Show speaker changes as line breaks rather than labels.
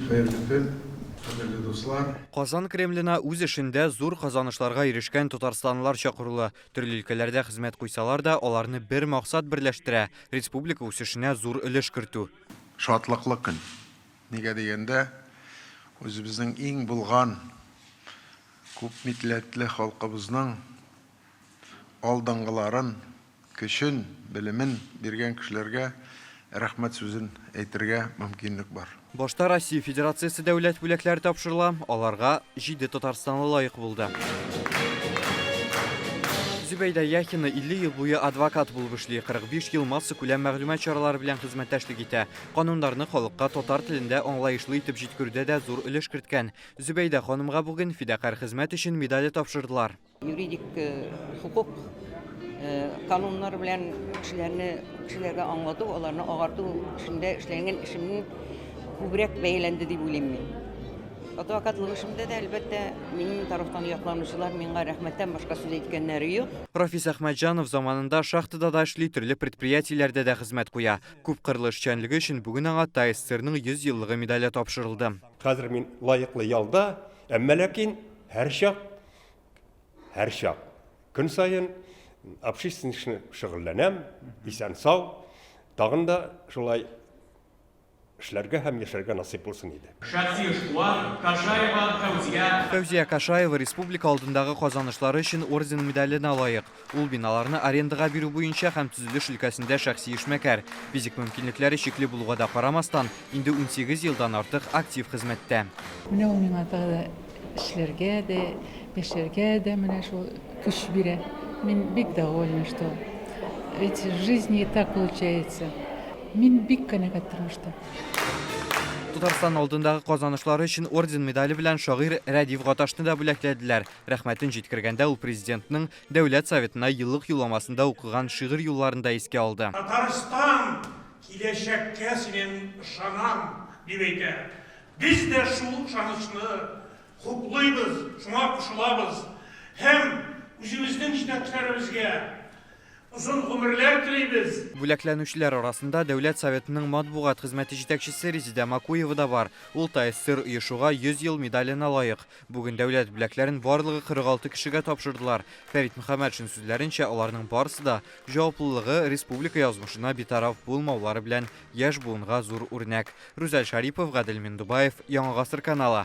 Хәерле көн, кадерле дуслар!
Казан Кремленә үз эшендә зур казанышларга ирешкән татарстанлылар чакырулы. Төрле өлкәләрдә хезмәт куйсалар да, аларны бер максат берләштерә, республика үсешенә зур өлеш кертү.
Шатлыклы көн. Нигә дигәндә, үзебезнең иң булган, күпмитләтле халкыбызның алдынгыларын, көчен, белемен биргән кешеләргә рәхмәт сүзен әйтергә мөмкинлек бар.
Башта Россия Федерациясе дәүләт бүләкләре тапшырыла, аларга җиде татарстанлы лаек булды. Зөбәйдә Яхина 50 ел буе адвокат булып эшли, 45 ел массакүләм мәгълүмат чаралары белән хезмәттәшлек итә. Кануннарны халыкка татар телендә аңлаешлы итеп җиткерүдә дә зур өлеш керткән. Зөбәйдә ханымга бүген Фидакарь хезмәт өчен медале тапшырдылар.
Юридик хокук кануннар белән кешеләрне кешеләргә аңлату, аларны агарту эшендә эшләнгән эшемнең күбрәк бәяләнде дип уйлыйм мин. Адвокатлык эшемдә дә, әлбәттә, минем тарафтан якланучылар миңа рәхмәттән башка сүз әйткәннәре юк.
Рафис Әхмәтҗанов заманында шахтада да эшли, төрле предприятиеләрдә дә хезмәт куя. Күпкырлы эшчәнлеге өчен бүген аңа ТАССРның 100 еллыгы медале тапшырылды.
Хәзер мин лаеклы ялда, әмма ләкин һәрчак Һәрчак, көн саен общественный эшне шөгыльләнәм, исән-сау, тагын да шулай эшләргә һәм яшәргә насыйп булсын иде.
Шәхси эшкуар Кашаева Фәүзия.
Фәүзия Кашаева республика алдындагы казанышлары өчен орден медаленә лаек. Ул биналарны арендага бирү буенча һәм төзелеш өлкәсендә шәхси эшмәкәр. Физик мөмкинлекләре чикле булуга да карамастан, инде 18 елдан артык актив хезмәттә.
Менә ул миңа тагы да Эшләргә дә, яшәргә дә менә шул көч бирә. Мин бик довольна, что ведь в жизни так получается. Мин бик канәгать тормышта.
Татарстан алдындагы казанышлары өчен орден медале белән шагыйрь Рәдиф Гаташны да бүләкләделәр. Рәхмәтен җиткергәндә ул Президентның Дәүләт Советына еллык юлламасында укыган шигырь юлларын да искә алды.
Татарстан, киләчәккә синең ышанам, дип әйтә. Без дә шул ышанычны хуплыйбыз, шуңа кушылабыз һәм үзебезнең җитәкчеләребезгә озын гомерләр телибез.
Бүләкләнүчеләр арасында Дәүләт Советының матбугат хезмәте җитәкчесе Резидә Макуева да бар. Ул ТАССР оешуга 100 ел медаленә лаек. Бүген дәүләт бүләкләрен барлыгы 46 кешегә тапшырдылар. Фәрит Мөхәммәтшин сүзләренчә, аларның барысы да җаваплылыгы, республика язмышына битараф булмаулары белән Яшь буынга зур үрнәк. Рүзәл Шарипов, Гадел Миндубаев, Яңа Гасыр каналы.